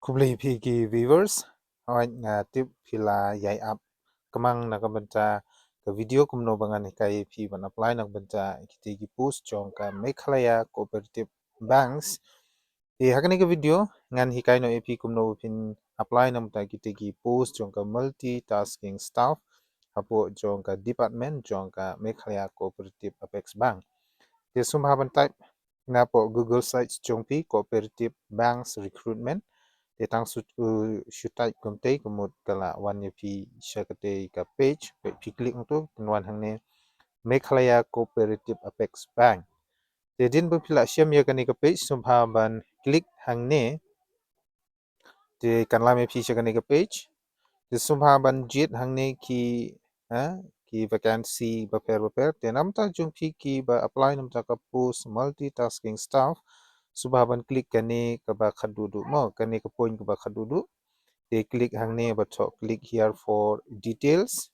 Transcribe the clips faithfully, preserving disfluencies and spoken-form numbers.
Khublei phi ki viewers. Hooid, nga tip phi la ïai ap kmang na ka bynta ka video kumno ba ngan hikai phi ban apply na ka bynta kiti ki post jong ka Meghalaya Cooperative Banks. Te ha kane ka video ngan hikai noh ïa phi kumno ba phin apply na ka bynta kiti ki post jong ka multitasking staff hapoh jong ka department jong ka Meghalaya Cooperative Apex Bank. Te sngewbha ban type na poh Google search jong phi Cooperative Banks Recruitment. Te tang shu, uh, shu type kumtei ka mut ka la wan ïa phi sha katei ka page. Phi click hangto, phin wan hangne Meghalaya Cooperative Apex Bank. Te hadien ba phi la shem ïa kane ka page, sngewbha ban click hangne. Te kan lam ïa phi sha kane ka page. Te sngewbha ban jied hangne ki, ha, ki vacancy bapher bapher. Te na ka bynta jong phi kiba apply na ka bynta ka post multitasking staff, sngewbha ban click kane kaba khatduh duh mo, kane ka point kaba khatduh duh. Te click hangne ba thoh click here for details.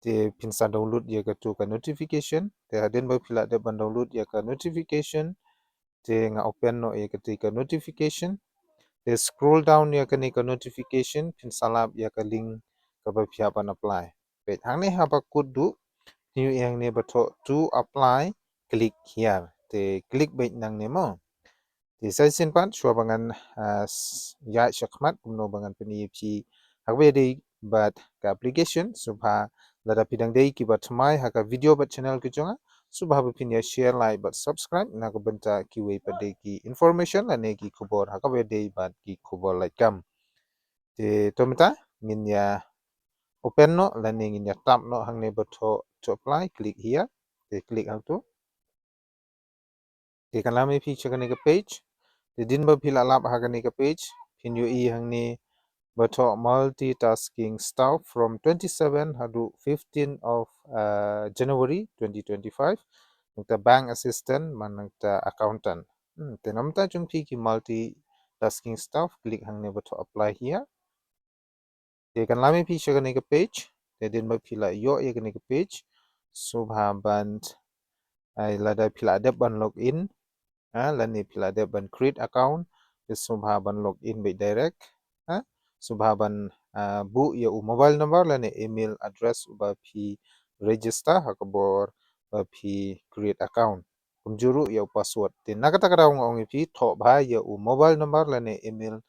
Te phin sa download ïa kato ka notification. Te hadien ba phi la dep ban download ïa ka notification, te nga open noh ïa katei ka notification. Te scroll down ïa kane ka notification, phin sa lap ïa ka link kaba phi hap ban apply. Peit hangne haba kut duh, phin ïohi hangne ba thoh to apply, click here. Te click beit nangne mo. Te sa shisien pat shuwa ba ngan, ah, s-, ïaid shakhmat kumno ba ngan pyni ïa phi ha kaba ïadei bad ka application, sngewbha lada phi dang dei kiba thymmai ha ka video bad channel ka jong nga, sngewbha ba phin ïa share, like bad subscribe na ka bynta kiwei pat de ki information lane ki khubor ha kaba ïadei bad ki khubor lait kam. Te to mynta ngin ïa open noh lane ngin ïa tap noh hangne ba thoh to apply, click here. Te click hangto. Te kan lam ïa phi sha kane ka page. Te hadien ba phi la lap ha kane ka page, phin ïohi hangne ba thoh multitasking staff from twenty-seven haduh fifteen of, uh, January twenty twenty-five. Nangta bank assistant, man nangta accountant. Hmm, te na ka bynta jong phi ki multitasking staff, click hangne ba thoh apply here. Te kan lam ïa phi sha kane ka page. Te hadien ba phi la ïoh ïa kane ka page, sngewbha ban, ai, lada phi la dep ban log in, ha, lane phi la dep ban create account, te sngewbha ban log in beit direct, ha. Sngewbha ban, ah, buh ïa u mobile number lane email address uba phi register ha ka bor ba phi create account. Kumjuh ruh ïa u password. Te na kata ka daw nga ong ïa phi, thoh bha ïa u mobile number lane email,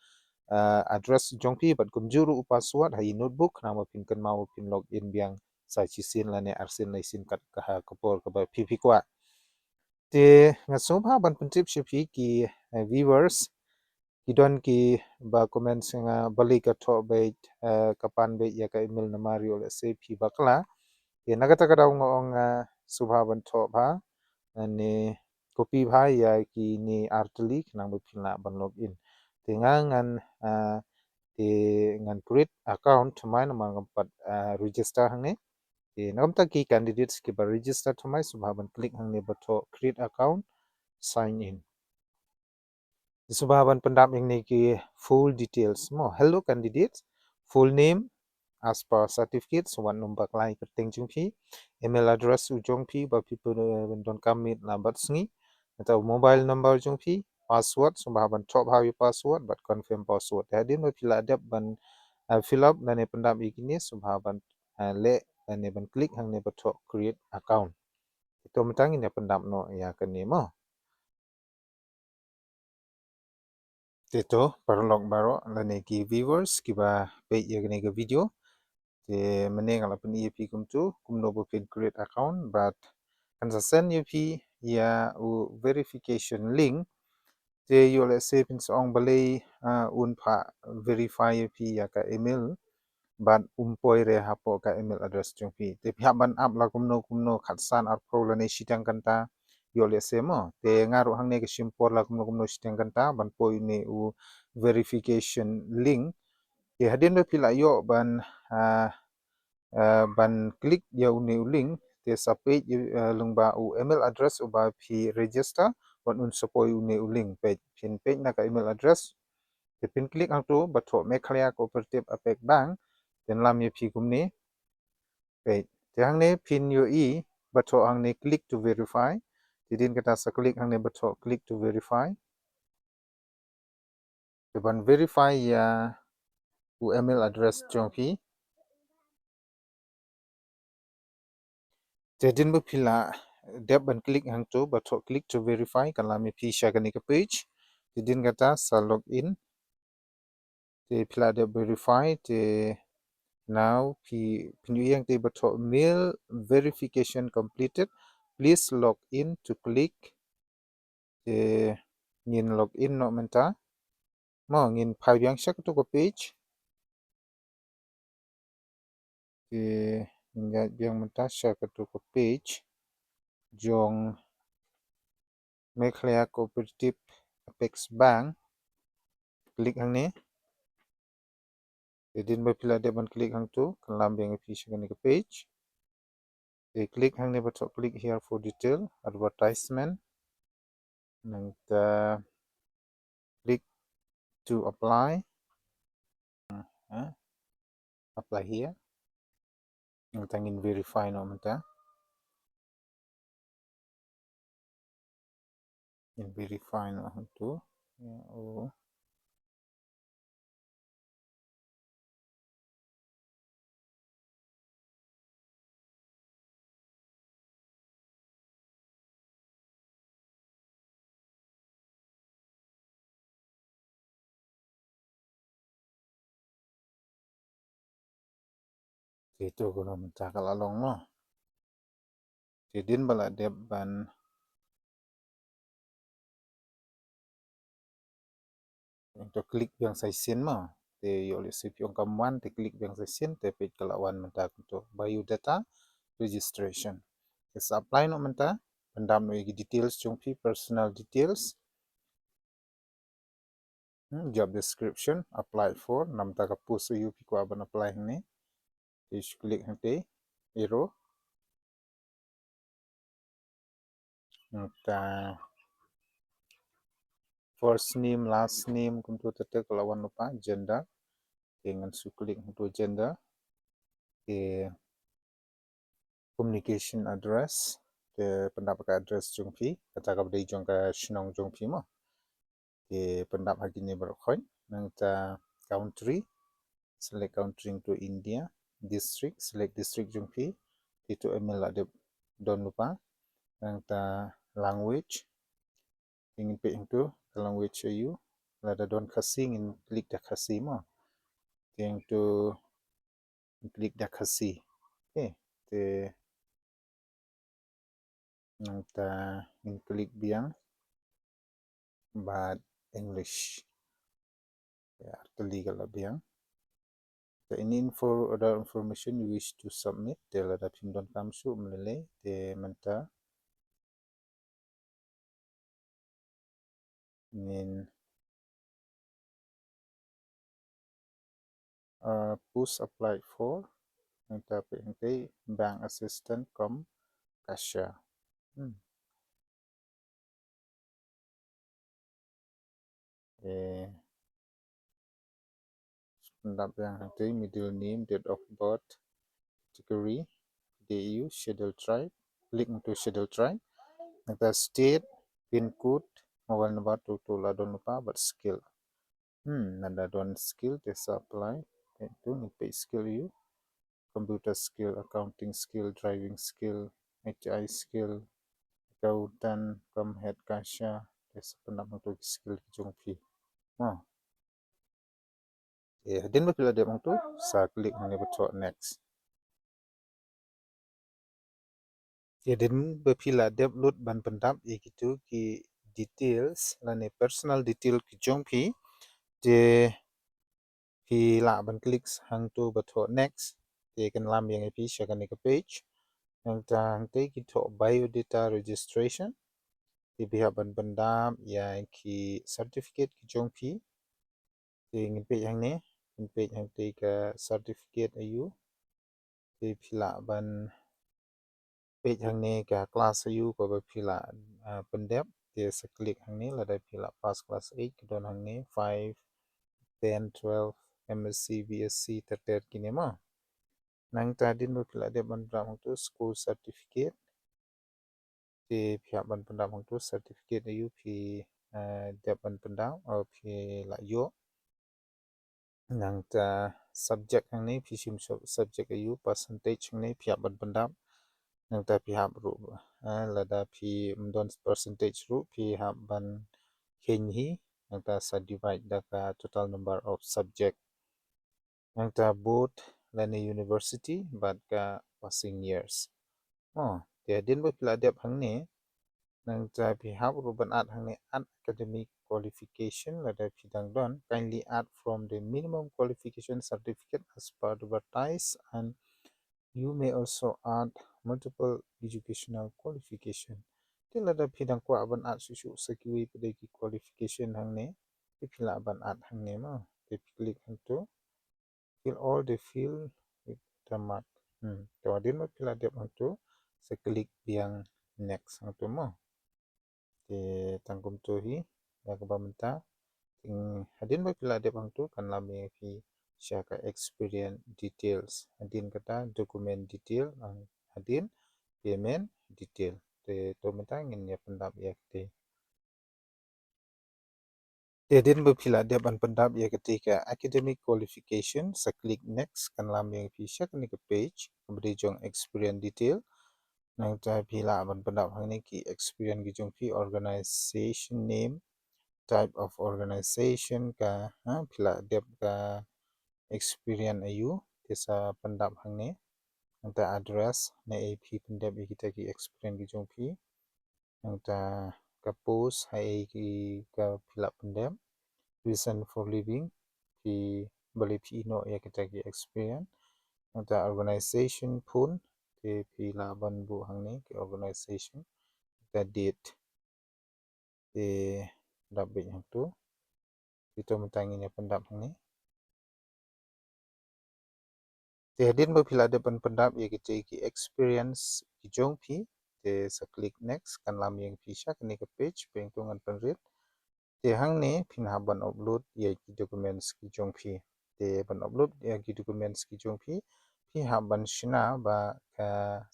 ah, address jong phi bad kumjuh ruh u password ha i notebook, khnang ba phin kynmaw ba phin log in biang sa shisien lane arsien laisien kat ka ha ka por kaba phi phi kwah. Te nga sngewbha ban pyntip sha phi ki, eh, viewers, ki don kiba comment sha nga balei ka thoh beit, eh, ka pan beit ïa ka email namar ïoh lehse phi bakla. Te na kata ka daw nga ong, eh, sngewbha ban thoh bha, eh, ne copy bha ïa kine artylli khnang ba phin lah ban log in. Te nga ngan, eh, te ngan create account thymmai namar ngam pat, eh, register hangne. Te na ka bynta ki candidates kiba register thymmai sngewbha ban click hangne ba thoh create account, sign in. Sngewbha ban pyndap ïa kine ki full details mo. Hello candidate, full name as per certificate, sa wat nym bakla ïa ka kyrteng jong phi, email address u jong phi ba phi pyn, pyndonkam miet la bad sngi. Nangta mobile number jong phi, password, sngewbha ban thoh bha ïa u password bad confirm password. Te hadien ba phi la dep ban, eh, fill up lane pyndap ïa kine, sngewbha ban, eh, leh lane ban click hangne ba thoh create account. Te to mynta ngin ïa pyndap noh ïa kane mo. Te to paralok baroh lane ki viewers kiba peit ïa kane ka video. Te mynne nga la pyni ïa phi kumto kumno ba phin create account bad kan sa send ïa phi ïa u verification link. Te ïoh lehse phin sa ong balei, ah, un phah verify ïa phi ïa ka email bad um poi re hapoh ka email address jong phi. Te phi hap ban ap la kumno kumno khatsan arphew lane shiteng kynta ïoh lehse mo. Te nga ruh hangne ka shim por la kumno kumno shiteng kynta ban poi une u verification link. Te hadien ba phi la ïoh ban, ah, ah, ban click ïa une u link, te sa peit ïa, ah, lyngba u email address uba phi register, wat un sa poi une u link. Peit, phin peit na ka email address. Te phin click hangto ba thoh Meghalaya Cooperative Apex Bank, te lam ïa phi kumne. Peit. Te hangne phin ïohi ba thoh hangne click to verify. Te hadien kata sa click hangne ba thoh click to verify. Te ban verify ïa u email address jong phi. Te hadien ba phi la dep ban click hangto, ba thoh click to verify, kan lam ïa phi sha kane ka page. Te hadien kata sa log in. Te phi la dep verify, te now phi, phin ïohi hangto ba thoh mail verification completed. Please log in to click. Te ngin log in noh mynta. Mo, ngin phai biang sha kato ka page. Te ngin ïaid biang mynta sha kato ka page jong Meghalaya Cooperative Apex Bank. Click hangne. Te hadien ba phi la dep ban click hangto, kan lam biang ïa phi sha kane ka page. Te click hangne ba thoh click here for detail, advertisement. Nangta click to apply. Ha? Apply here. Nangta ngin verify noh mynta. Ngin verify noh hangto. Ïa, oh. Te to kumno mynta ka la long mo. Te hadien ba la dep ban, to click biang sa shisien mo. Te ïoh lehse phi ong kam wan, te click biang sa shisien, te peit ka la wan mynta kumto biodata registration. Te sa apply noh mynta, pyndap noh ïa ki details jong phi, personal details. Hmm, job description, apply for, namar ka post aïu phi kwah ban apply hangne. Te shu click hangtei, arrow. Nangta first name, last name, kumto te te ka la wan lypa, gender. Te ngan shu click hangto gender. Te communication address, te pyndap ka address jong phi, kata kaba dei jong ka shnong jong phi mo. Te pyndap ha kine baroh khoit, nangta country, select country to India, district, select district jong phi, te to email la dep don lypa, nangta language, te ngin peit hangto ka language aïu, lada don Khasi ngin click da Khasi mo. Te hangto ngin click da Khasi. Okay, te nangta ngin click biang bad English. Te artylli ka la biang. Te any info, other information you wish to submit, te lada phim donkam shuh, ym lei lei, te mynta ngin, uh, post applied for, nangta peit hangtei bank assistant cum cashier. Hmm. Eh, pyndap biang hangtei middle name, date of birth, category, D U, schedule tribe, click hangto schedule tribe, nangta state, pin code, mobile number, to to la don lypa bad skill. Hmm, lada don skill te sa apply. Te to ngin peit skill aïu. Computer skill, accounting skill, driving skill, H I skill, accountant cum head cashier, te sa pyndap hangto ki skill ki jong phi. Mo. Te hadien ba phi la dep hangto, sa click hangne ba thoh next. Te hadien ba phi la dep lut ban pyndap ïa kito ki details lane personal detail ki jong phi, te phi lah ban click hangto ba thoh next, te kan lam biang ïa phi sha kane ka page. Nangta hangtei ki thoh biodata registration, te phi hap ban pyndap ïa ki certificate ki jong phi. Te ngin peit hangne, ngin peit hangtei ka certificate aïu. Te phi lah ban peit hangne ka class aïu kaba phi lah, ah, pyndep. Te sa click hangne, lada phi lah pass class eight ka don hangne, five, ten, twelve, M S C, B S C, ter ter kine mo. Nangta hadien ba phi la dep ban pyndap hangto school certificate. Te phi hap ban pyndap hangto certificate aïu phi, eh, dep ban pyndap, eh, phi lah ïoh. Nangta subject hangne phi shim sub-, subject aiu, percentage hangne phi hap ban pyndap. Nangta phi hap ruh, eh, lada phi ym don percentage ruh phi hap ban kheiñ hi. Nangta sa divide da ka total number of subject. Nangta board lane university bad ka passing years. Oh, te hadien ba phi la dep hangne, nangta phi hap ruh ban add hangne, add academic qualification lada phi dang don. Kindly add from the minimum qualification certificate as per advertise, and you may also add multiple educational qualification. Te lada phi dang kwah ban add shuh shuh sa kiwei pat de ki qualification hangne, te phi lah ban add hangne mo. Te phi click hangto, fill all the field with the mark. Hmm. Te hadien ba phi la dep hangto, sa click biang next hangto mo. Te tang kumto hi, ïa kaba mynta. Te hadien ba phi la dep hangto, kan lam ïa phi sha ka experience details. Hadien kata document detail, ah, hadien payment detail. Te to mynta ngin ïa pyndap ïa kata. Te hadien ba phi la dep ban pyndap ïa kata ka academic qualification, sa click next, kan lam ïa phi sha kane ka page kaba dei jong experience detail. Nangta phi lah ban pyndap hangne ki experience ki jong phi, organization name, type of organization ka, ha, phi la dep ka experience aiu, te sa pyndap hangne. Nangta address, naei phi pyndep ïa kita ki experience ki jong phi. Nangta ka post, haei ki ka phi lah pyndep. Reason for leaving, phi balei phi ïeh noh ïa kita ki experience. Nangta organization, phone, te phi lah ban buh hangne ki organization. Nangta date, te dap beit hangto. Te to mynta ngin ïa pyndap hangne. Te hadien ba phi la dep ban pyndap ïa kita ki experience ki jong phi, te sa click next, kan lam ïa phi sha kane ka page, pynto ngan pynrit. Te hangne phin hap ban upload ïa ki documents ki jong phi. Te ban upload ïa ki documents ki jong phi, phi hap ban shna ba ka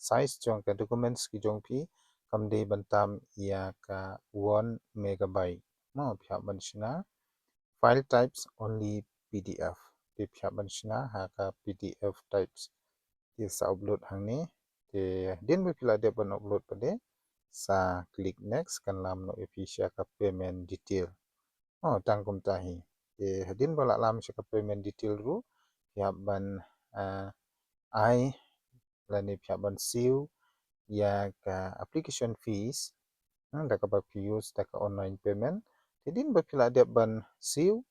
size jong ka documents ki jong phi kam dei ban tam ïa ka one megabyte. Mo, phi hap ban shna file types only P D F. Te phi hap ban shna ha ka P D F types. Te sa upload hangne. Te hadien ba phi la dep ban upload pat de, sa click next, kan lam noh ïa phi sha ka payment detail. Oh, tang kumta hi. Te hadien ba la lam sha ka payment detail ruh, phi hap ban, ah, ai lane phi hap ban siew ïa ka application fees, hmm, da kaba phi use da ka online payment. Te hadien ba phi la dep ban siew,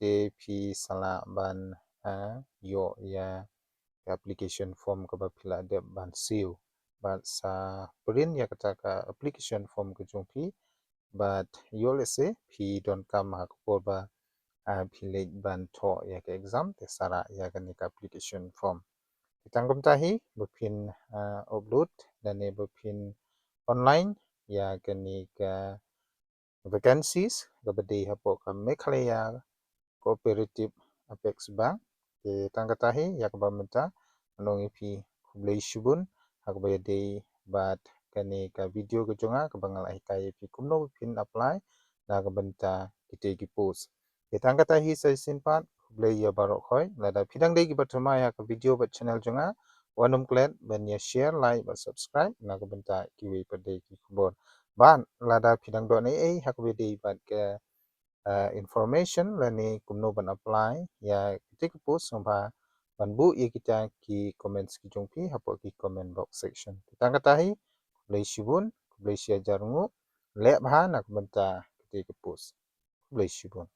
te phi sa lah ban, ah, ïoh ïa ka application form kaba phi la dep ban siew. Bad sa print ïa kata ka application form ka jong phi. Bad ïoh lehse phi donkam ha ka por ba, ah, phi leit ban thoh ïa ka exam, te sa rah ïa kane ka application form. Te tang kumta hi, ba phin, ah, upload lane ba phin online ïa kane ka vacancies kaba dei hapoh ka Meghalaya Cooperative Apex Bank. Te tang kata hi, ïa kaba mynta ngan ong ïa phi khublei shibun ha kaba ïadei bad kane ka video ka jong nga kaba nga la hikai ïa phi kumno ba phin apply na ka bynta kita ki post. Te tang kata hi sa shisien pat, khublei ïa baroh khoit. Lada phi dang dei kiba thymmai ha ka video bad channel jong nga, wat nym klet ban ïa share, like bad subscribe na ka bynta kiwei pat de ki khubor. Bad lada phi dang don ei ei ha kaba ïadei bad ka, ah, information lane kumno ban apply ïa kita ki post, sngewbha ban buh ïa kita ki comments ki jong phi hapoh ki comment box section. Te tang kata hi, khublei shibun, khublei shihajar nguh, leh bha na ka bynta kita ki post. Khublei shibun.